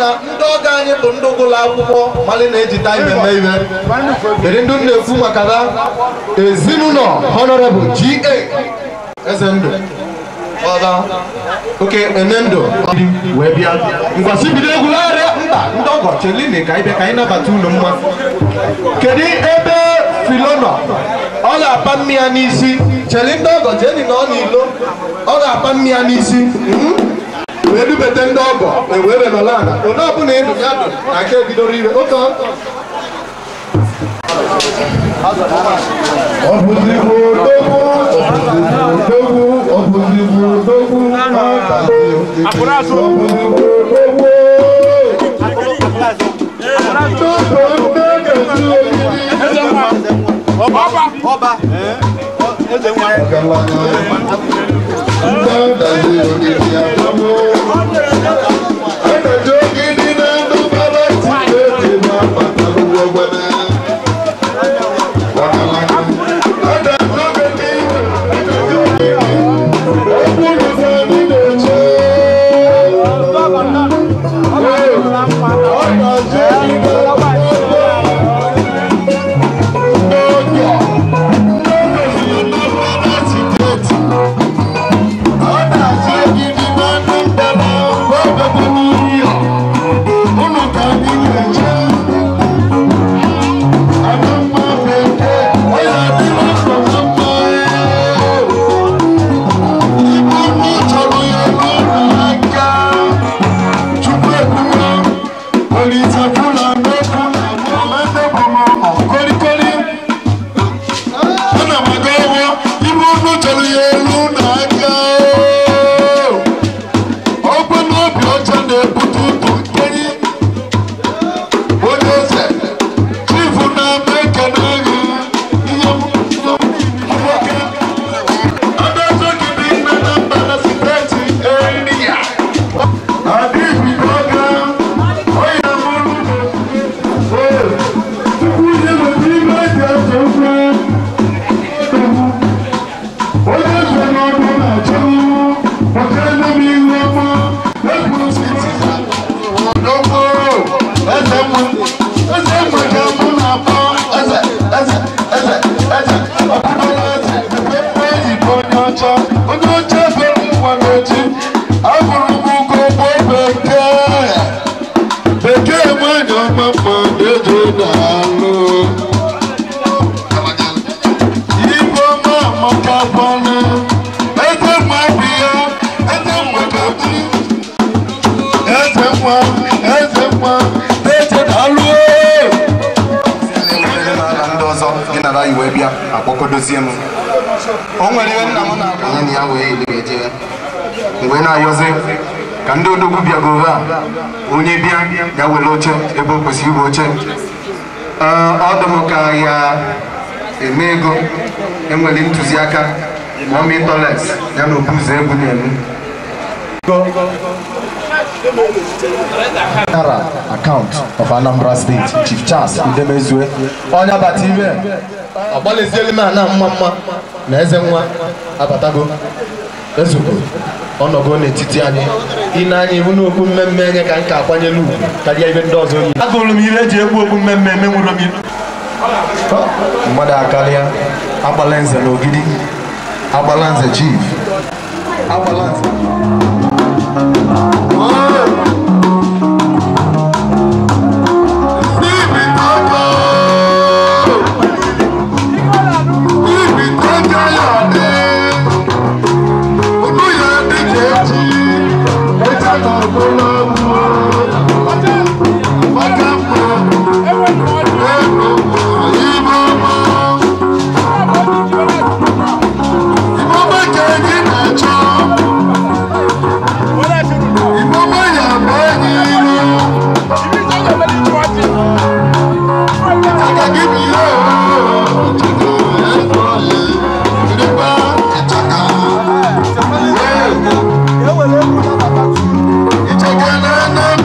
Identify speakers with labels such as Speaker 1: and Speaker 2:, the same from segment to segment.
Speaker 1: na ndị ọgọ anyị bụ ndị gụrụ akwụkwọ mali na-eji time eme iwe. Kedu ndị na-ekwu maka na ezinụlọ Honorable G.A. Ezendụ ọba oke enendo wee bịa ngwasị bido egwu larịa mba ndị ọgọ chelini ka anyị bịa ka anyị nabata unu mma. Kedu ebe Filo nọ? Ọ ga-apa mmịa n'isi. Cheli ndị ọgọ cheli na ọ n'ilo. Ọ ga-apa mmịa n'isi. Wee dubete ndị ọgọ ewee nọla ala. Onye ọbụla ịnụ ya dụ na aka ebidoro ire. Oke ọ bụzikwa odogwu, ọ bụzikwa odogwu, ọ bụzikwa odogwu, ọ bụzikwa odogwu.
Speaker 2: Ọba eze nwa
Speaker 1: mgbe na-ayọzi ka ndị odogwu bịagoro a onye bịa ya were oche ebe o kwesịrị iwe oche. Ọ dị m ka ya eme ego enwere ntụziaka mọmi toilet ya na obuzo egwu na-eme. Account of Anambra State, Chief Charles Udemezue, onye abata ibe agbalịzielu m ana mma mma na eze nwa abatago ezugo ọnọgo n'etiti anyị. Ị na-anya ihu n'okwu mmemme enye ka nka akwanyelu ugwu karịa ibe ndị ọzọ yi. Agụrụ m ihe eji egbu okwu mmemme emenwụrụ m mmadụ akarịa. Agbala nze na Ogidi, agbala nze chief, agbala nze.
Speaker 2: It's a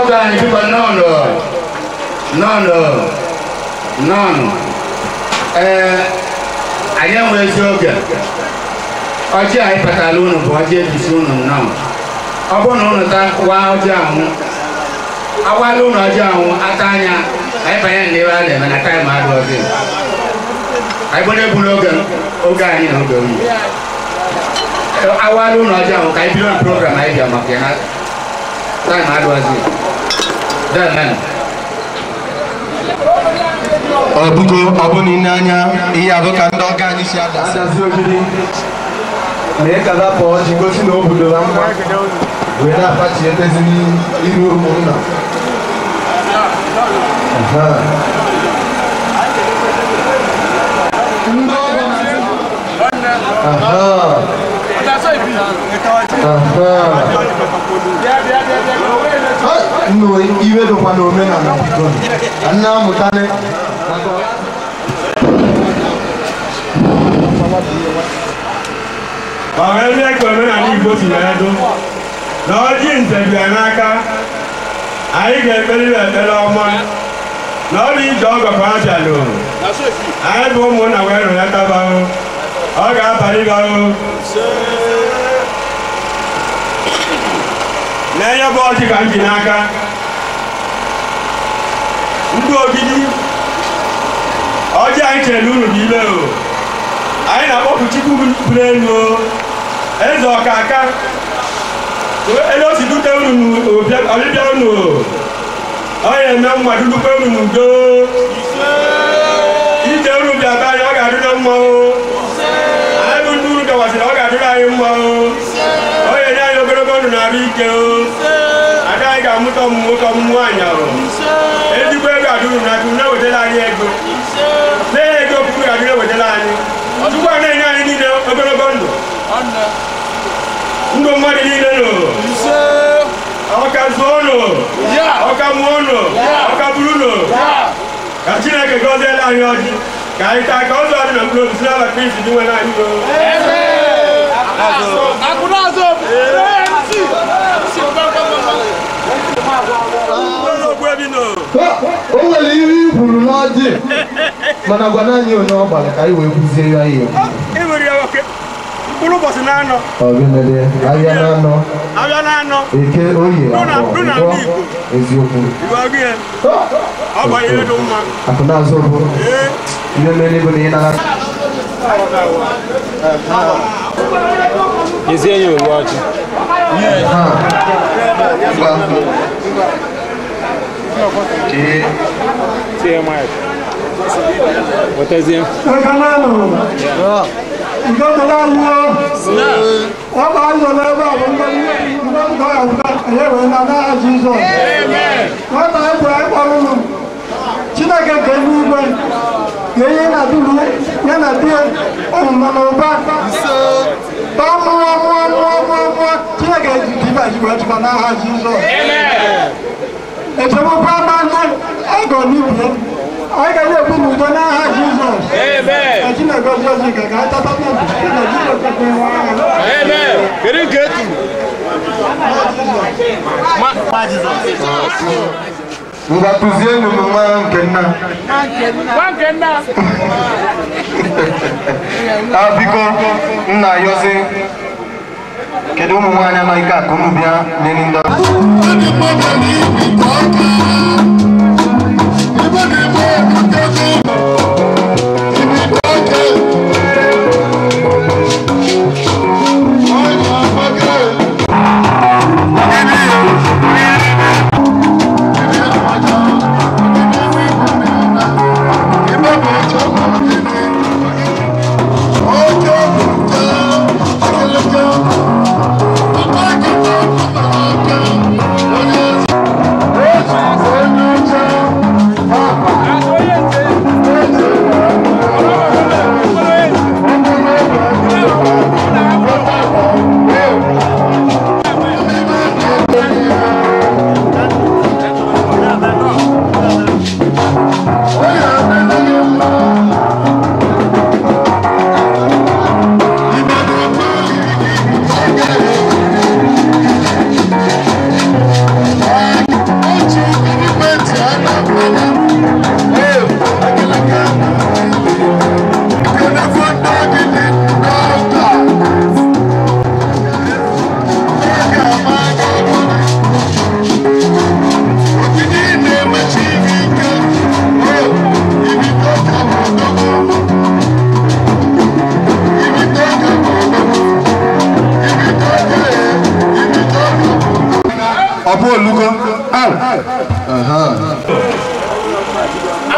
Speaker 3: Ọgọ anyị biko nnọọ nnọọ nnọọ. Ee, anyị enweghị oge. Ọjị anyị kpatara unu bụ ọjị ejisi unu nnọọ. Ọ bụrụ na unu waa ọjị ahụ, awala unu ọjị ahụ ata anya, anyị banye n'ihe a na-eme na taịm adịghịzi. Anyị bụ na-egbu n'oge oge anyị na oge unu. Awala unu ọjị ahụ ka anyị bido na program anyị bịa maka ya na taịm adịghịzi. Amen.
Speaker 1: Ọ bụgo ọ bụ na anya ihe abụ ka ndị ọga anyị si adazi ogidi na ịkadapụ ọjị gosi na obodo na mma wee na-apachi etezi n'iru ụmụnna. Nnu iwe dịkwa n'omenala biko nna amụtane.
Speaker 4: Ọ̀rọ̀ ẹgbẹ́ ẹ̀kọ́ omenala Igbo si wee dụ na ọjị nze bịa n'aka anyị ga-ekpere ekpere ọma na ọrụ ije ọgọ ka ọ bịalụ anyị bụ ụmụnna wee rụnatabaụ ọ ga-abalị baụ n'enye bụ ọjị ka m ji n'aka ndị ogidi ọjị anyị chere unu bụ ile o anyị na-akpọpụ Chukwu buru elu o eze ọkaka elu o si dute unu ọbịbịa unu ọ ya eme mma dudukwe unu n'udo ije unu bịa be anyị ọ ga-adụ na mma o anyị bụ ndị unu bịawasịrị ọ ga-adụrụ anyị mma o ọ ya enye anyị ogologo ndụ na arụ ike o ada anyị ga-amụta ọmụmụ nwoke ọmụmụ nwaanyị ahụ ezigbo ego adụrụ n'aka unu ewetala anyị ego na ego puku ga-adụrụ ewetala anyị Chukwu a na-enye anyị niile ogologo ndụ ndụ mmadụ niile nọ ọka zụọ nụ ọka mụọ nụ ọka buru nụ ka Chineke gọziela anyị ọjị ka anyị taa ka ọzọ dị na mkpụrụ obi si n'ala Kristi dị nwere anyị.
Speaker 1: O nwere ihe i kwuru n'ọjị mana gwa naanị onye ọ gbara ka anyị wee kwuzie ya ihe.
Speaker 4: Mkpụrụ ụbọchị na-anọ
Speaker 1: ahịa na-anọ
Speaker 4: ahịa na-anọ
Speaker 1: eke oye afọ nkwọ eziokwu akụ na-azụ bụ ihe mere ego na ị nara.
Speaker 5: Ezi enyi owu ọjị. Tie mic. Wetezie.
Speaker 6: Chineke nke eluigwe ga-enye na duru ya na di ọmụma na ụba baa mụọ mụọ mụọ mụọ mụọ Chineke diba jikwa jikwa n'aha Jizọs. Esemokwu ama ndị ọgọ n'ibie anyị ga na-ekwu n'udo n'aha Jizọs. Chineke gozie ozi nke ka anyị tata n'obi site na Jizọs ekwe nwa aha.
Speaker 5: Kedu nke etu?
Speaker 1: Ngwa tụzienụ m nwa nke nna.
Speaker 5: Nwa nke nna.
Speaker 1: A biko nna yọzi kedu ụmụ nwaanyị anaghị ka akụ unu bịa n'elu ndị ọrụ.
Speaker 6: Hey!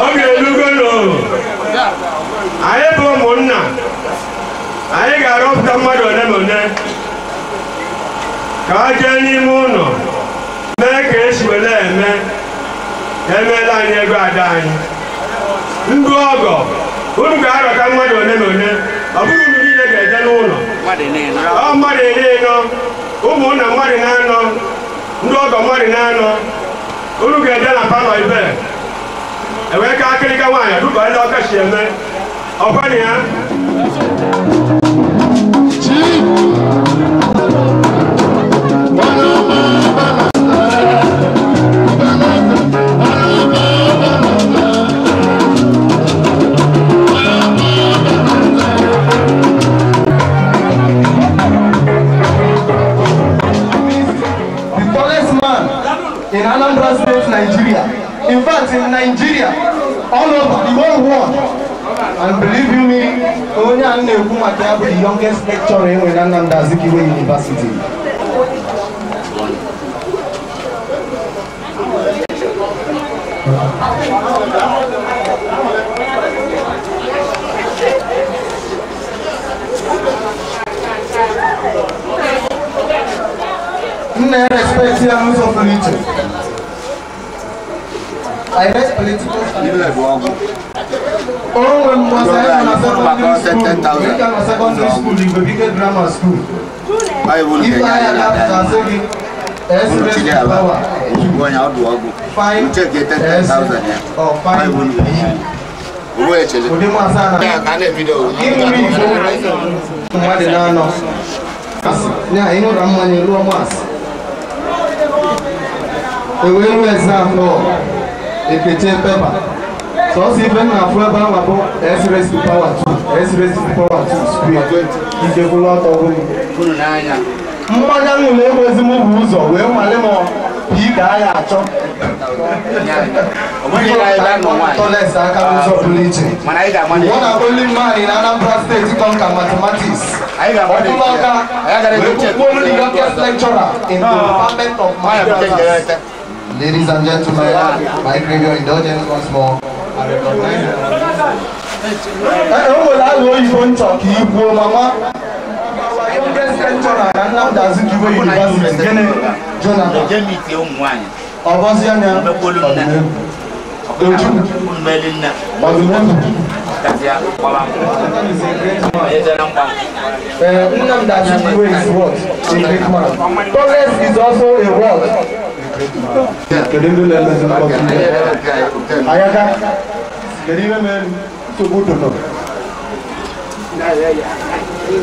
Speaker 4: Oge elugo anyị bụ ụmụnna anyị ga-arọpụta mmadụ ole na ole ka ha jee n'ime ụlọ mee ka esi were eme emeela anyị ego ada anyị ndị ọgọ unu ga-arọta mmadụ ole na ole ọ bụghị unu niile ga-eje n'ụlọ ọ mmadụ 40 ụmụnna mmadụ na-anọ ndị ọgọ mmadụ na-anọ unu ga-eje na palọ ibe ewee ka akịrịka nwaanyị dụka ndị ọka si eme ọkwa na ya.
Speaker 1: The tallest man in Anambra State, Nigeria. In fact, in Nigeria, all over the whole world. And believe you me, onye a na-ekwu maka ya bụ the youngest lecturer enwe na Nnamdi Azikiwe University. M na-respect ya n'ụzọ pụrụ iche. I read political science. Oh, when was I in secondary school, in Bebike Grammar School. If I had S raised to power, 5 S or 5 B. Example. Ekeche paper. So even na forever about S raised to power 2, S raised to power 2 square. Ike kwulu ọtọ gwụ. Mmanya ṅụrụ enwezi m bụ ụzọ wee nwale m pi ka a ya achọ. Tallest aka n'ụzọ pụrụ iche. One and only man in Anambra State conquer mathematics. Ọkụlọka wee kwuolu the youngest lecturer in the department of mathematics. Ladies and gentlemen, my crave your indulgence once more. I recognize you. Mama, youngest lecturer at Nnamdi Azikiwe University, Jonathan. Nnamdi Azikiwe is what? A great man. Tallest is also a word. Ayaka,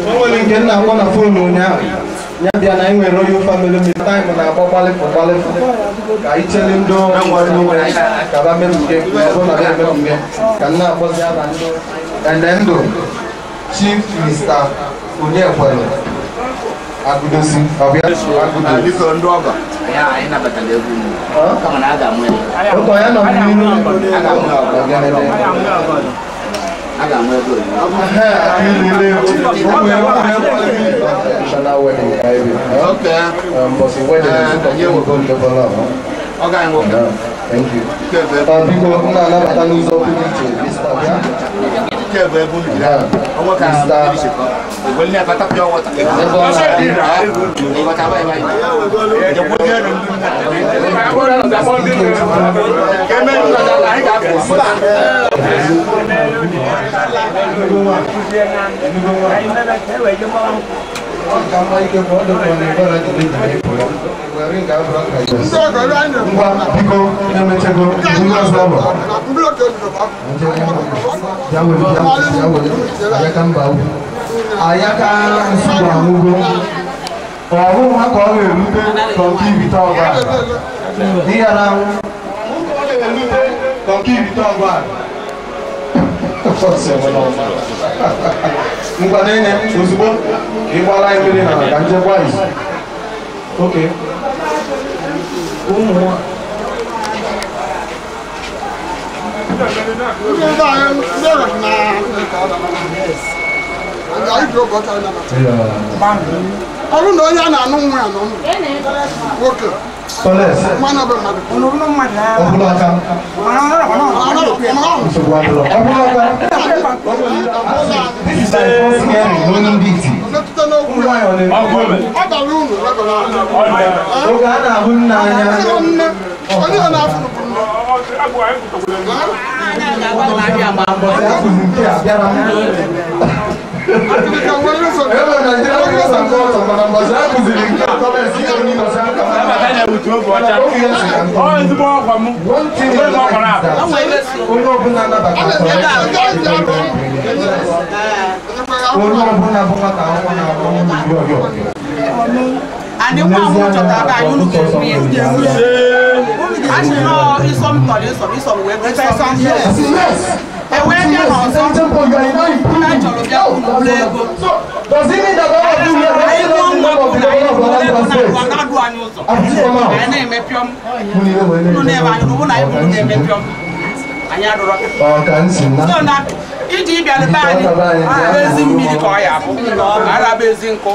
Speaker 1: o nwere nke nna akpọ na foonu ụnyaahụ ya bịa na anyị nwere royal family meeting time na-akpọ gbalịfụ gbalịfụ ka anyị chere ndị ọrụ ka ba mepụge ọ na ba emepụge ka nna akpọzi aba ndị ende ndụ Chief Mr. Onyekwelu Agudosi ọbịa Agudosi. Ụkọ ya nọ n'ihu Thank you. Biko nna anabata n'ụzọ pụrụ iche Mr. Bịa. Ayaka nsogbu anwụgo ọhụ ha ka ọ ga-erute kọnkirita ọgba ihe na anwụ ọ ga-erute kọnkirita ọgba ngwa na-enye ozugbo ka ị gbara anyị mmiri na ka nchekwa izu oke ụmụ
Speaker 6: ọrụ na onye a na-anụ nwa ya nọ nwoke
Speaker 1: Toles. Ọbụlaka. Nsogbu adịrọ. Ọbụlaka. This is my first hearing n'onye ndị iti. Oge a na-ahụ nna anya. One thing onye ọbụla onye ọbụla bụ nwata akwụkwọ na-arụ ọrụ.
Speaker 7: And the one who chọtara anyị unu ga-eri ya. A sị nọ ịsọ m tọrọ ịsọ ịsọ m wee bụrụ ịsọ. Ewee bịa n'ọzọ. A chọrọ bịa unu ụlọ ego. Anyị mụọ nwa bụ na anyị ụlọ ego na-adụ anyị ụzọ. Anyị na-eme pịọm. Unu na-eme anyị unu na anyị bụ na-eme pịọm. Anyị adụrọ. So na iji bịa n'be anyị ezi mmiri ka ọ ya abụ araba ezi nkụ.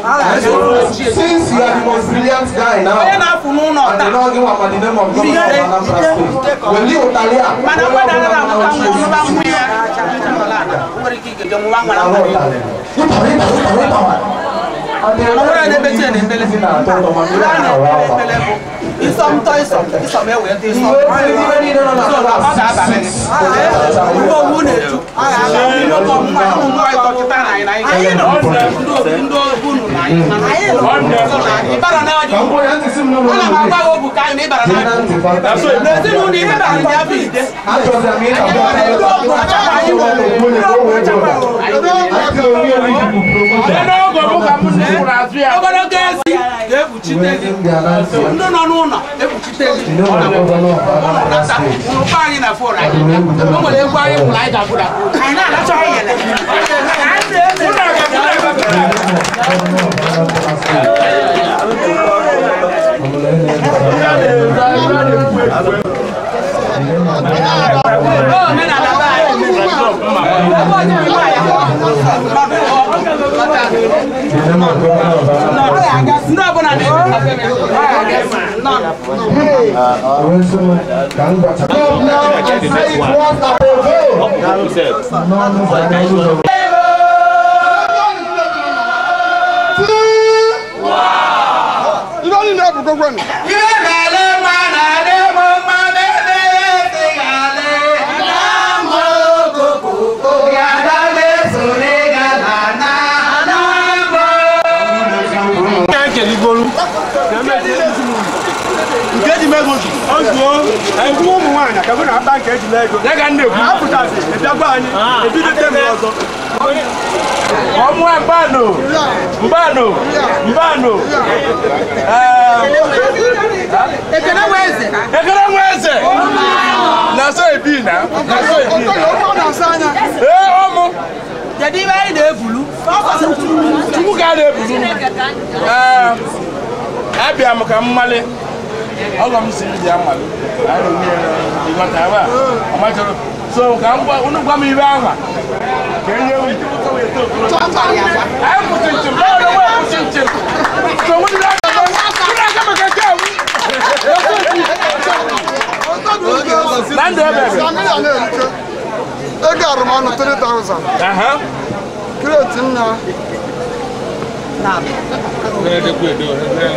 Speaker 1: Since you are the most brilliant guy now,
Speaker 7: onye na-afụ n'ụlọ
Speaker 1: and you know give am the name of governor of Anambra State, will you Italia?
Speaker 7: Mana mmadụ anaghị amụta nwa ọnụba nwa ya nwere ike ige nwa nwa na ọ na-ebechi na-ebele na-ebele bụ ịsọm tọ ịsọm ịsọm ewee dị ịsọm ọ ga-abalị gị ugbo owu na-eju ndị ụmụ nwaanyị tọkịta na anyị na anyị ndị unu na anyị ịbara na ọjị ana m agwa gị obu ka anyị na ịbara na n'ezinụlọ ihe bara ndị abụ ide ogologo ezi ga-ekpuchite gị ndị nọ n'ụlọ ekpuchite gị ụnụ anyị na fon anyị o nwere egwu anyị kwụrụ anyị ga-agbụda anyị na-alacha
Speaker 5: Ekene nweze. Na so ebi na. Na so ebi. Eh omu.
Speaker 7: Kedu ibe anyị na-ebulu?
Speaker 5: Chukwu ka na-ebulu. Eh abịa m ka mmali. Ọgọ m siri dị amali. So ka m gwa unu gwa m ibe ahụ. Ka enye m. Anyị kwụsị nchim. Kwụsị nchim. So we dey
Speaker 6: Ego arụmanụ 3,000. Kireti nna.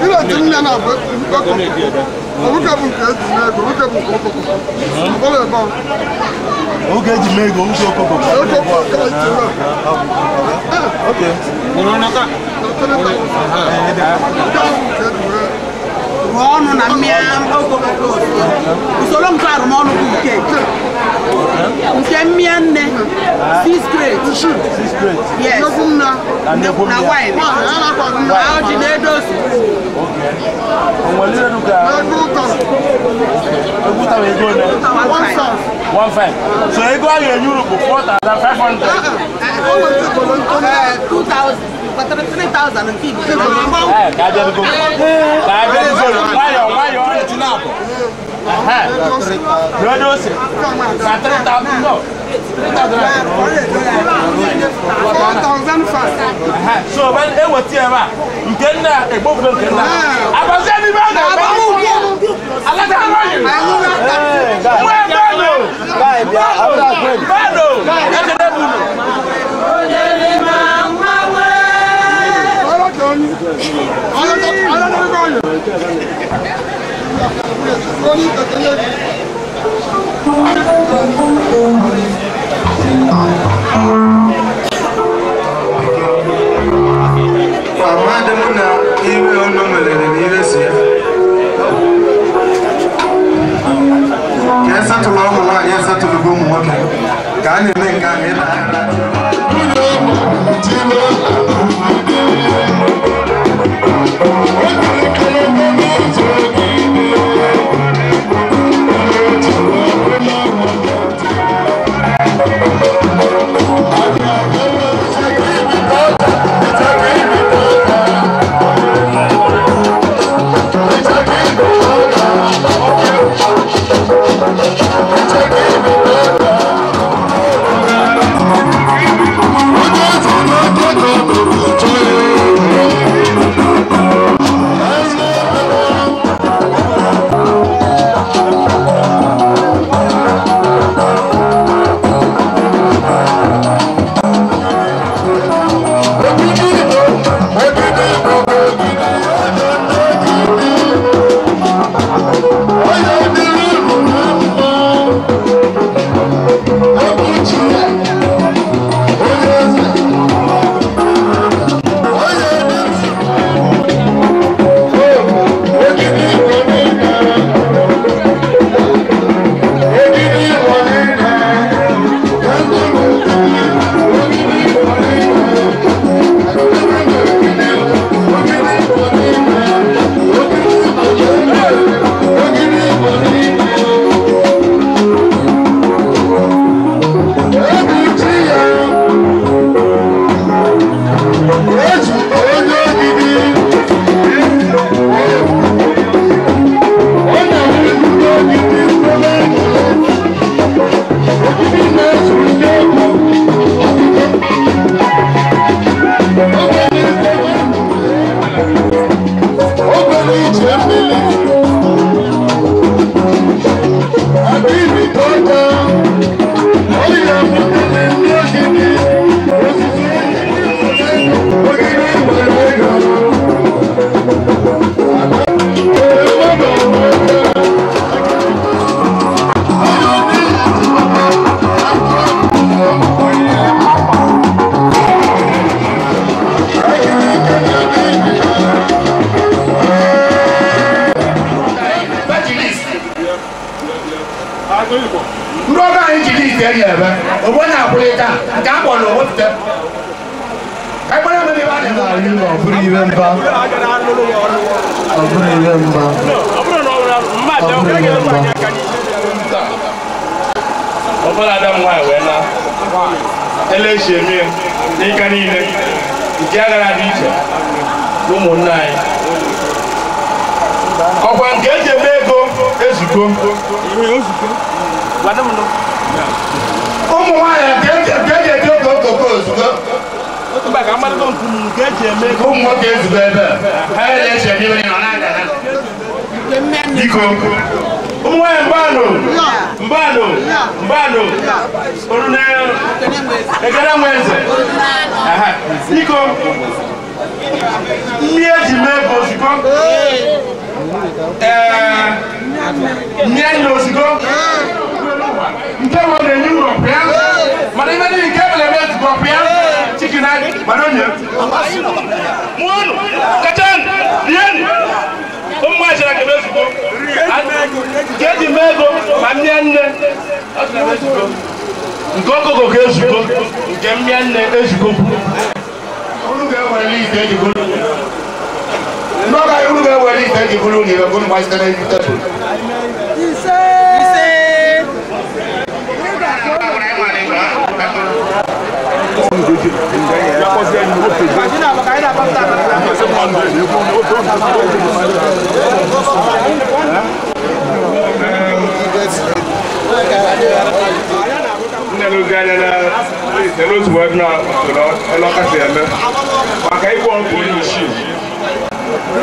Speaker 6: Kireti nna na bụ nwoke bụ nke eji mee ego, nwoke bụ nke okoko. Ọbụla ebe ọ.
Speaker 2: Nwoke eji mee ego, nwoke okoko.
Speaker 6: Okoko ka eji mee.
Speaker 2: Okay.
Speaker 7: Rụọ ọnụ na mmịa okoko usoro nke arụmọnụ bụ nke nke mmịa nne 6 crate. Yes. Na wine. Na ọjị na-edozi.
Speaker 5: 1.5. So ego a ga-enye uru bụ 4,500.
Speaker 7: 2,000. 3,000 nke Igbo.
Speaker 5: Ka abịa biko. Ka abịa biko. Nwayọọ nwayọọ. Redosi. Na 3,000 no. 3,000. 4,500. So when eweta ebe a nke nna egbofe nke nna. Abazie n'ibe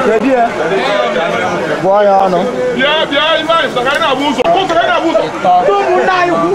Speaker 2: Kedu ya? Gụọ ya ọnụ.
Speaker 8: Bịa bịa ibe anyị sọ ka anyị na-abụ ụzọ. Ụzọ ka anyị na-abụ ụzọ.
Speaker 7: Ụmụnne anyị kwu.